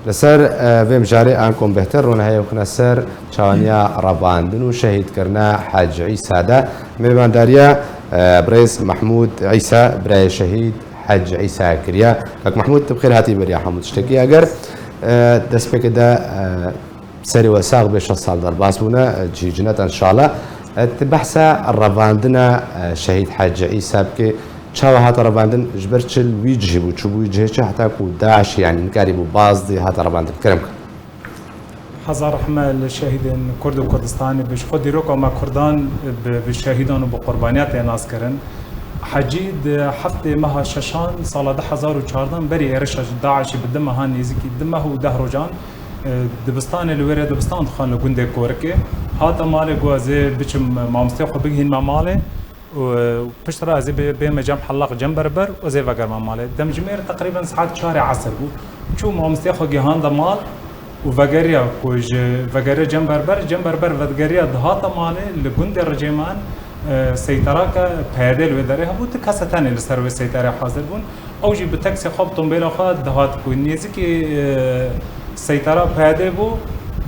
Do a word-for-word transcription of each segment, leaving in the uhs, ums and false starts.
Li ser, e, vê mijarê an kom bêhtir rûne heye û xine ser çawaniya revandin û şehîdkirina Hec Îsa de mêvandariya, e, birêz Mehmûd Îsa, birayê şehîd Hec Îsa kiriye. Kak Mehmûd, tu bi xêr hatî beriya hemû tiştekî. Eger, e, destpêkê de, e, serê we sax bê, şeş sal derbas bûne, e, cî cinete înşallah. E, tu behsa revandina, e, şehîd Hec Îsa bikê. Çawa hate revandin, ji ber çi li wî cihê bû, çûbû wî cihê çi heta ku DAIŞ, yanî nikarîbû bazdê hate revandin? Kerem kir. Hezar rehme li şehîdên Kurd û Kurdistanê be. Ji xwe dîroka me Kurdan bi, bi şehîdan û bi qurbaniya tê naskirin. Hecî di heftê meha şeşan sala du hezar û çardan berî êrişa ji DAIŞê bi du mehan, nêzîkî du meh û deh rojan, e, dibistanê li wêrê dibistan dixwend li gundê Korikê. Hate malê, got, ez ê biçim mamosteyê xwe bigihînme malê. Û piştre ez ê bê-, bême cem Hellaq, cem Berber, ez ê vegerme malê. Demjimêr teqrîben saet çarê esir bû. Çû mamosteyê xwe gihande mal û vegeriya ku ji vegeriya cem Berber, cem Berber vegeriya dihate malê, li gundê Ricêman, e, seyterake PYDê li wê derê hebû, tu kese tenê li ser wê seyterê hazir bûn. Ew jî bi teksê xwe, bi tombêla xwe dihat ku nêzikî, e, seytera PYDê bû,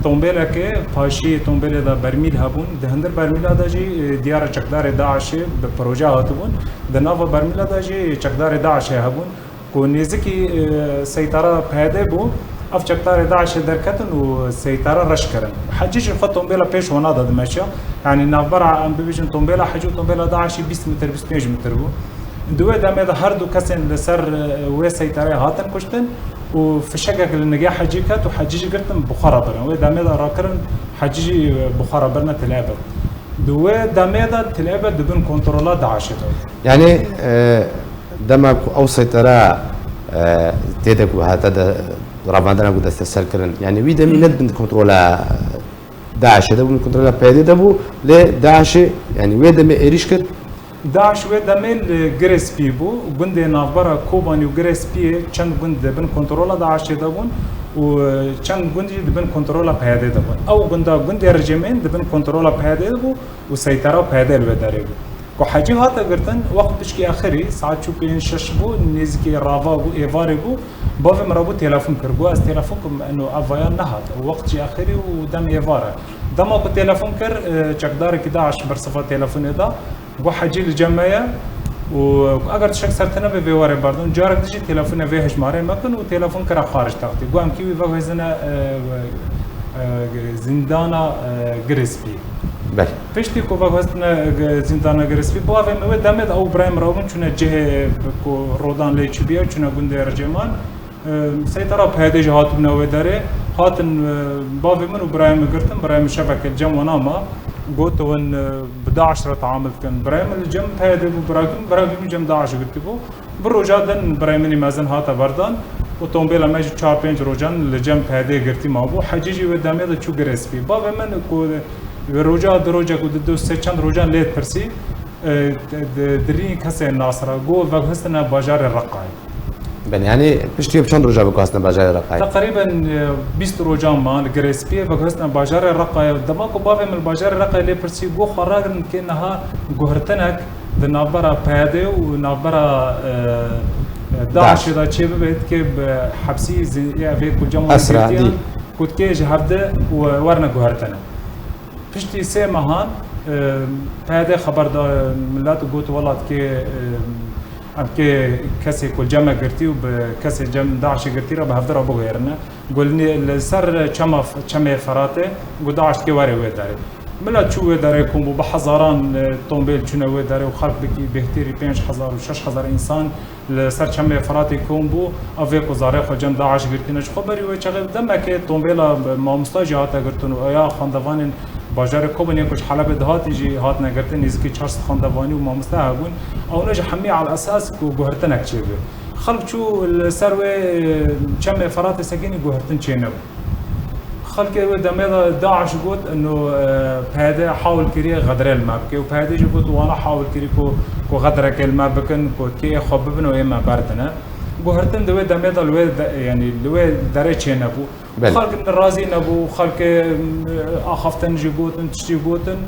tombêlekê, paşiyê tombêlê de bermîl hebûn. Di hundir bermîla de jî, e, diyara çekdarê DAIŞê bi proje hatibûn. Di nava bermîla de jî çekdarê DAIŞê hebûn ku nêzikî, e, seytera PYDê bû. Ev çekdarê DAIŞê derketin û seytera reş kirin. Hecî jî xwe tombêla pêş wana de dimeşiya. Yanî navbera, em bibêjin, tombêla Hecî û tombêla DAIŞê bîst metr, bîst pênc metr bû. Di wê demê de her du kesên li ser, e, wê seyterê hatin kuştin û fişekek li nigê Hecî ket û Hecî jî girtin bi xwe re birin. Wê demê de rakirin, Hecî jî, e, bi xwe re birine Til Ebed. Di wê demê de Til Ebed di bin kontrola DAIŞê de. Yanî, e, dema ku ew seytera, e, tê de ku hate de revandina ku desteser kirin, yanî wî demî ne di bin kontrola DAIŞê de bû, kontrola PYDê de bû, lê DAIŞê, yanî wê demê êrîş kir. DAIŞ wê demê li Girê Spî bû, gundê navbera Kobanî û Girê Spiyê, çend gund di bin kontrola DAIŞê de bûn û çend gund jî di bin kontrola PYDê de bûn. Ew gunda gundê Ricêmên di bin kontrola PYDê de bû û seytera PYDê li wê derê bû. Ku Hecî hate girtin, wext pişkî axirî, saet çû pênc şeş bû, nêzîkî rava bû, êvarê bû, bavê min rabû telefon kir. Got, ez telefon kim, eno ev vayan nehat. Wext jî axirî û dem êvar e. Dema ku telefon kir, e, çekdarekî DAIŞ bersiva telefonê da. Got, Hecî li cem me ye û eger tiştek ser tune be, vê were berdin. Carek din jî telefonê vê hejmarê mekin û telefon kire xarij textê. Got, em kî wî veguhezine, e, e, zîndana, e, Girê Spî. Belê. Piştî ku veguhestine, e, zîndana Girê Spî, bavê min wê demê de ew birayê min rabûn çûne cihê ku rodan lê çûbûye, çûne gundê Ricêman. E, seytera PYDê jî hatibûne wê derê. Hatin, e, bavê min û birayê min girtin, birayê min şevekê li cem wana ma. Got, hûn, e, bi DAIŞ re teamul dikin. Birayê min li cem PYDê bû, birayê min, birayê min cem DAIŞ girtibû. Bi roja din birayê min î mezin hate berdan û tombêla me jî çar pênc rojan li cem PYDê girtî mabû. Hecî jî wê demê de çû Girê Spî. Bavê min ku wê roja, du rojek û du, du sê çend rojan lê dipirsî, e, di, di rî kesên nas re got, veguhestine bajarê Reqayê. Belê, yanî piştî bi çend roja veguhestine bajarê Reqayê? Teqrîben, e, bîst rojan ma li Girê Spiyê, veguhestine bajarê Reqayê. Dema ku bavê min li bajarê Reqayê lê pirsî, got, xwe ragirin kê niha guhertinek di navbera PYDê û navbera, e, e, DAIŞ. DAIŞê de çê bibe, dikê bi hepsî zî-, ya vê ku cem wan Esra girtiyan, dî. Ku dikê ji hevdi û werne guhertine. Piştî sê mehan, e, PYDê xeber da milet û got, wela dikê, e, em kê kesê ku cem me girtî û bi kesê cem DAIŞê girtî re bi hevdi re biguherine. Got, li, li ser çema, çemê Feratê, got, DAIŞ dikê were wê derê. Milet çû wê derê, kom bû, bi hezaran, e, tombêl çûne wê derê û xelk bikî bêhtirî pênc hezar û şeş hezar însan li ser çemê Feratê kom bû. Ev vê ku zarê xwe cem DAIŞ girtîne. Ji xwe berî wê çaxê demekê tombêla mamosta jî hate girtin û ya xwendevanên bajarê Kobanê ku ji Helebê dihatin jî hatine girtin. Nêzîkî çar sed xwendevanî û mamoste hebûn. Ewne jî hemî al esas ku guhertinek çêbe. Xelk çû li ser wê, e, çemê Feratê sekinî, guhertin çênebû. Xelkê wê demê de DAIŞ got, ino, e, PYDê hawil kiriye xedrê li me bike û PYDê jî got, wana hawil kirî ku, ku xedrekê li me bikin, ku kê xwe bibin û ê me berdine. Guhertin di wê demê de li wê de, yanî li wê derê çênebû. Belê. Xelk razî nebû, xelkê, e, axaftin jî gotin, tiştî gotin.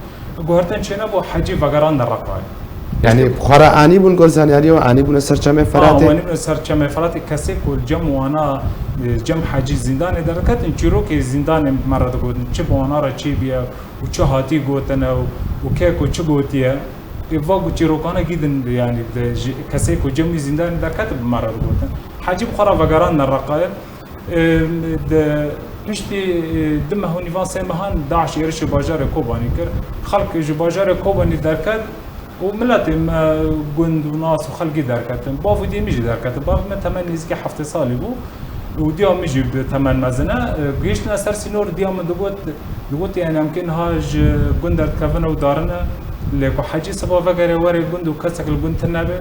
Guhertin çênebû, Hecî vegerandine Reqayê. Yani xwe re anî bûn gor zaniyariya we, anî bûne ser Çemê Feratê? Anî bûne ser Çemê Feratê, kesê ku cem wana, e, cem hecî zîndanê derketin, çîrokê zîndanê me re digotin, çi bi wana re çêbûye û çi hatî gotine û, û kê ku çi gotiye. Ê, va ku çîrokane gîdin, yani, de, ji, kesê ku cem wî zîndanê derketin, bi me re digotin. Hecî bi xwe re vegerandine Reqayê. Ê, de, piştî, ê, du meh û nîvan sê mehan DAIŞ êrişê bajarê Kobanî kir. Xelk ji bajarê Kobanî derket û miletê me, gund û nas û xelkî derketin. Bav û diyê min jî derketin. Bavê min temen nêzîkî heftê salî bû û diya min jî bi temen mezin e. Ê, gihiştine ser sînor, diya min digot, digot, yani, em kê niha ji gund derdikevine û darine, lê ku hecî siba vegere were gund û kesek li gund tune be.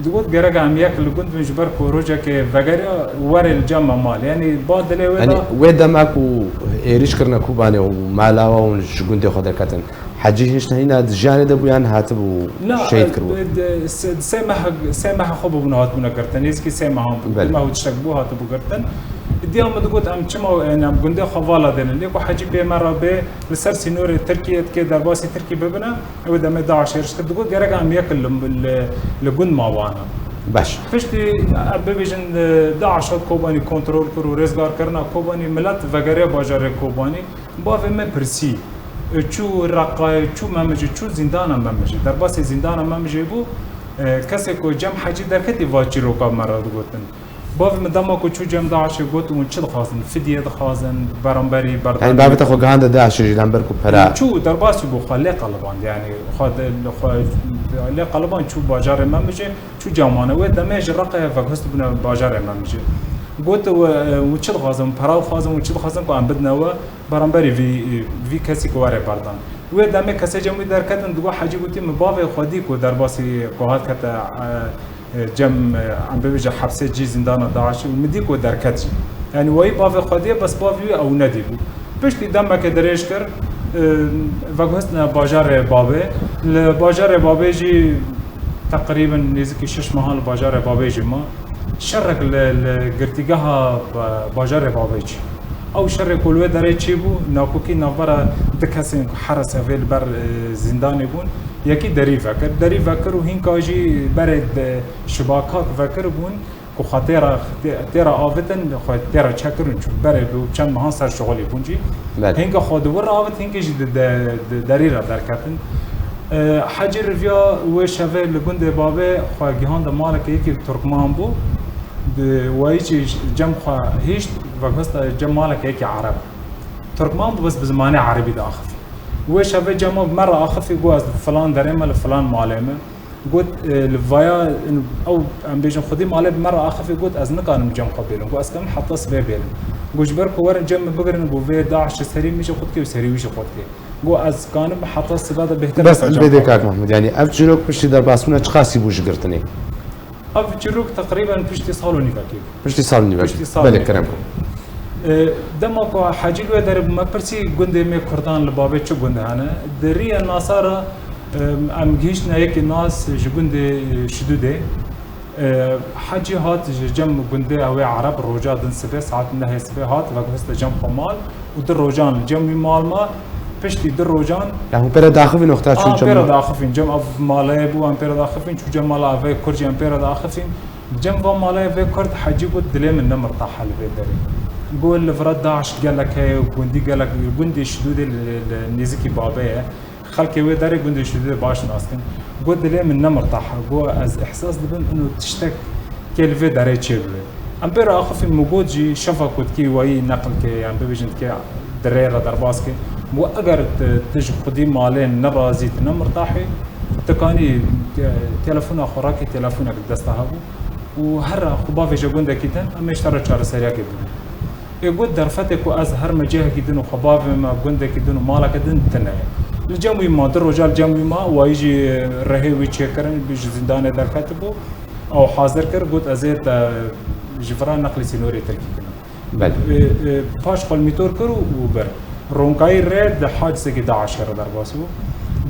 Digot, gerek em yek li gund bin, ji ber ku rojekê vegeriya were li cem me mal. Yani ba dilê wê Yani da. Wê dema ku êrîş kirine Kobanê û mala we hûn ji gundê xwe derketin, hecî hişt hîna di jiyanê de bû yan hatibû Na, şehîd kiribû? e, de, se, sê meh, sê meh xwe bûbûne hatibûne girtin. Nêzîkî sê mehan bû. Belê. Du meh û tiştek bû hatibû girtin. Diya min digot, em çima, yani, em gundê xwe vala dênin. Lê ku hecî pê me re bê, li ser sînorê Tirkiyê dikê derbasî Tirkî bibine, ew demê DAIŞ êriş kir. Digot, gerek em yek li, li, li gund ma wana. Baş. Piştî, em bibêjin, e, DAIŞ hat Kobanî kontrol kir û rêzgar kirina Kobanî, milet vegeriya bajarê Kobanî. Bavê me pirsî, e, çû Reqayê, çû Memijê, çû zîndana Memijê. Derbasê zîndana Memijê bû, e, kesê ku cem hecî derketî va çîroka me re digotin. Bavê min dema ku çû cem DAIŞê got, hûn çi dixwazin? Fidye dixwazin, beramberî Yani berdan. Bavê te xwe gihande DAIŞê jî, lember ku pera. Çû derbasî bû, xwe lê qeliband, yani xwe de, xwe lê qeliband, çû bajarê Memijê, çû cem wana. Wê demê ji Reqayê veguhist bûne bajarê Memijê. Got, we, we çi dixwazin? Pera dixwazin, we çi dixwazin ku em bidine we? Beramberî vî, vî kesî ku were berdan. Wê demê kesê cem wî derketin, digot, hecî gotî, min bavê xwe dî ku derbasî ku hat kete, e, e, cem, e, em bibêje hepsê cî zîndana DAIŞê û min dî ku derket jî. Yani wayî bavê xwe dî, bes bavê wî ew nedîbû. Piştî demeke dirêj kir, e, veguhistine bajarê Babê. Li bajarê Babê jî teqrîben nêzîkî şeş mehan li bajarê Babê jî ma. Şerek li, li girtîgeha ba-, bajarê Babê çî. Ew şerê ku li wê derê çêbû, nakokî navbera du kesên ku heresê vê li ber, e, zîndanê bûn, yekî derî vekir. Derî vekir û hînka jî berê de şibakak vekir bûn ku xwe têra, tê-, têra avitin, xwe têra çekirin, çû berê bi çend mehan ser şixulî bûn jî. Belê. Hînka xwe di wir avit, hînkê jî di de-, di derî re derketin. E, Hecî riviya wê şevê li gundê Babê xwe gihande maleke yekî Turkman bû. Di wayî jî cem xwe hişt, veguhesta cem maleke yekî Ereb. Turkman bû, bes bi zimanê Erebî diaxifî. Wê şevê cema bi me re axifî, got, ez li filan derê me, li filan malê me. Got, e, li vaya, ew, em bêjin, xwedî malê bi me re axifî, got, ez nikarim cem xwe bêlim. Got, ez karim heta sibê bêlim. Got, ji ber ku werin cem min bigirin, got, vê DAIŞ ji serî min jî xwe dike û serî wî jî xwe dike. Got, ez kanim heta sibe de bêhtir Bes nikim cem elbê xwe dê kak Mahmud, yani ev çîrok piştî derbasbûna çiqasî bû ji girtinê? Ev çîrok teqrîben piştî sal û nîvekê bû. Piştî sal û nîvekê. Piştî sal Belê, û kerem ku. E, dema ku Hecî li wê derê bû, me pirsî gundê me kurdan li Babê çi gund hene. Di riyê nasara, e, em gihiştine yekî nas ji gundê, e, Şidûdê. E, Hecî hat ji cem gundê ew ê Ereb roja din sibê, saet nehê sibê hat, veguhiste cem xwe mal û di rojan li cem wî mal ma, piştî di rojan. Ya hûn pêre daxivîn wexta çûn Em cem? Pêre daxifîn, cem ev maleye bû, em pêre daxifîn, çû cem mala ev ê Kurd jî em pêre daxifîn. Cem va maleye vê Kurd, Hecî got, dilê min ne mirtah e li vê derê. Got, li vira DAIŞ gelek heye û gundî gelek, gundê Şidûdê li, li nêzîkî Babê ye. Xelkê wê derê gundê Şidûdê baş nas dikin. Got, dilê min ne mirtah e. Got, ez îhsas dibim ino tiştek kê li vê derê çêbibe. Em pê re axifîn, min got jî, şeva ku dikî wayî neql ke, yan bibêjin dikê di rê re derbas ke. Got, eger tu, tu ji xwedî malê nerazî, tu ne mirtahî, tu kanî, e, telefona xwe rakî, telefonek di desta hebû û here xwe bavêje gundekî din, em ê ji te re çareseriyekê bidin. Ê got, derfetê ku ez herime cihekî din û xwe bavême gundekî din û maleke din tune ye. Li cem wî ma, du roja li cem wî ma, wayî jî rihê wî çêkirin, ji zîndanê derketibû, ew hazir kir, got, ez ê te ji vira neqlî sînorê Tirkî kinim. Belê. Ê, ê, paş xwe li mîtor kir û, û bir. Ronkayî rê di hacisekî DAIŞê re derbas bû.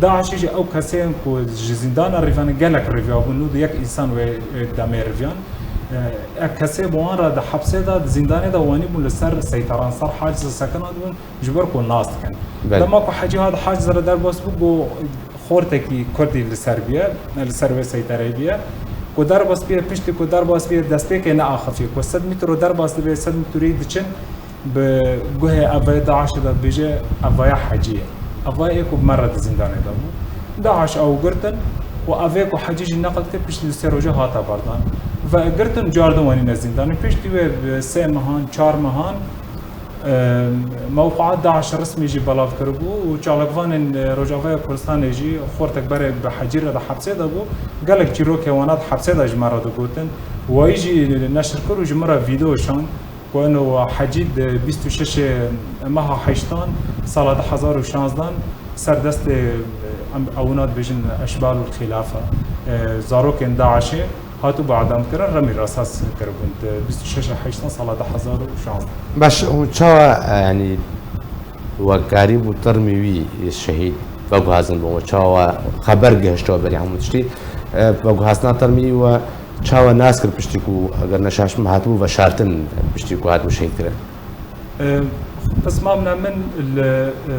DAIŞê jî ew kesên ku ji zîndana rîvane gelek riviyabûn, nû di yek însan wê, ê, demê riviyan. Ê, ev kesê bi wan re di hepsê de, di zîndanê de wanî bûn li ser seyteran, ser hacize sekinandibûn, ji ber ku nas dikin. Belê. Dema ku Hecî hat hacize re derbas bû, got, Xortekî Kurdî li ser bûye, li ser wê seytereyê bûye. Ku derbas bûye, piştî ku derbas bûye, destpêkê neaxifiye. Ku sed mîtro derbas dibe, sed mîtrî diçin, bi guhê evayê DAIŞê de dibêje, evaya Hecî ye. Evaya ê ku bi me re di zîndanê de bû. DAIŞ ew girtin û evê ku Hecî jî neqil kir, piştî du sê roja hate berdan. Ve girtin, cardin wenîne zîndanê. Piştî wê bi sê mehan, çar mehan, Mewqeya DAIŞ resmî jî belav kiribû û çalakvanên, e, Rojavaya Kurdistanê jî xortek berê bi Hecî re di hepsê de bû. Gelek çîrokê wana di hepsê de ji me re digotin. Wayî jî neşir kir û ji min re vîdeo şand ku eno Hecî di bîst û şeş meha heştan sala du hezar û şazdan ser destê, e, em, ewina dibêjin eşbal û xilafa, e, zarokên DAIŞê. Hatibû edamkirin, remî rasas kiribûn di bîst û şeş heştan sala du hezar û şazde. Baş, hûn çawa, e, yanî, we karîbû termî wî şehîd veguhazin bo we? Çawa xeber gihişta berî hemû tiştî? E, veguhastina termî we çawa nas kir piştî ku, eger neşaş bim, hatibû veşartin piştî ku hatibû şehîd kirin? E, Pismamine min li, e,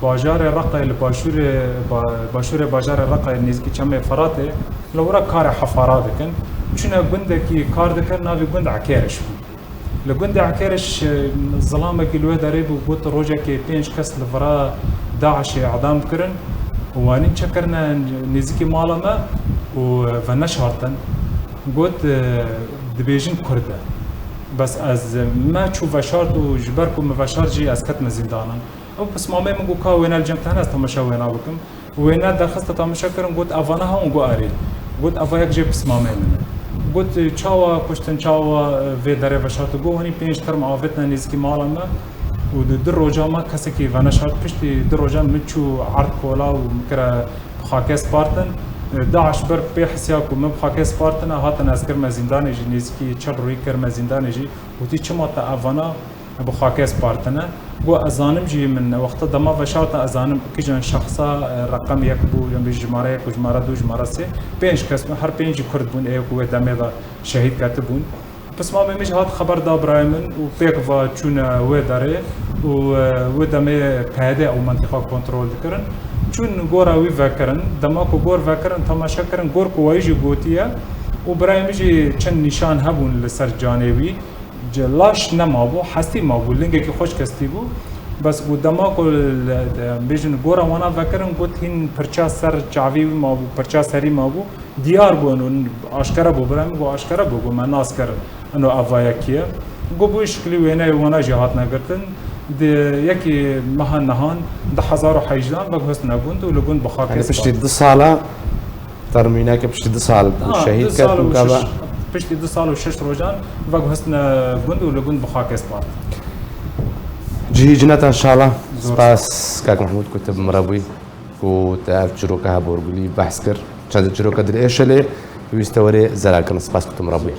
bajarê Reqayê, li başûrê, ba-, başûrê bajarê Reqayê nêzîkî Çemê Feratê, li wira karê hefara dikin. Çûne gundekî kar dikir, navê gund Ekêriş bû. Li gundê Ekêriş, e, zilamekî li wê derê bû, got rojekê pênc kes li vira DAIŞê edam kirin û wanîn çekirine nêzîkî mala me û veneşartin. Got, e, dibêjin Kurd e. Bes ez me çû veşart û ji ber ku me veşart jî ez ketime zîndanan. Ew pismamê min got, ka wêne li cem te hene, ez temaşa wêna bikim. Wêne derxiste temaşa kirin, got, evana hewin? Got, erê. Got, eva yek jê pismamê min e. Got, çawa kuştin, çawa, e, vê derê veşart? Got, hûnî pênc term avêtine nêzîkî mala me û di du roja me kesekî veneşart. Piştî du rojan min çû erd kola û min kire bi xakê spartin. E, DAIŞ ber pê hisiya ku min bi xakê spartine, hatin ez kirime zîndanê jî, nêzîkî çel rûyî kirime zîndanê jî. Gotî, çima te evana bi xakê spartine? Got, ez zanim jî, min wexta dema veşartin, ez zanim kijan şexsa, e, reqem yek bû, yan jî jimare yek û jimare du, jimare sê, pênc kes bûn, her pênc jî Kurd bûn, ê ku wê demê de şehîd ketibûn. Pismamê min jî hat xeber da birayê min û pêk ve çûne wê derê û, e, wê demê P Y D ew mentiqa kontrol dikirin. Çûn gora wî vekirin. Dema ku gor vekirin, temaşe kirin, gor ku wayî jî gotiye û birayê min jî çend nîşan hebûn li ser canê wî. Laş nemabû, hestî mabû, lingekî xweş kestî bû. Bes û dema ku li, bêjin gora wana vekirin, got hîn pirça ser çavî wî mabû, pirça serî mabû. Diyar bû, eno aşkere bû, birayê min got, aşkere bû, got, me nas kirin, eno eva yekî ye. Got, bû şiklî wêneyê wana jî hatine girtin. Di yekî meha nihan, du hezar û hejdan, veguhestine gund û li gund bi xakê spartin. Yanî piştî du sala, termîneke piştî du sal bû, ha, şehîd ket û gava. Piştî du sal û şeş rojan veguhestine gund û li gund bi xakê spartin. Cihî cinetan şala. Zor spas, kak Mehmûd, ku tu bi min re bûyî. Ku te ev çîroka Heborgulî behs kir. Çend çîroka dilêş e lê wîste werê zelal kirin. Spas ku tu min re bûyî.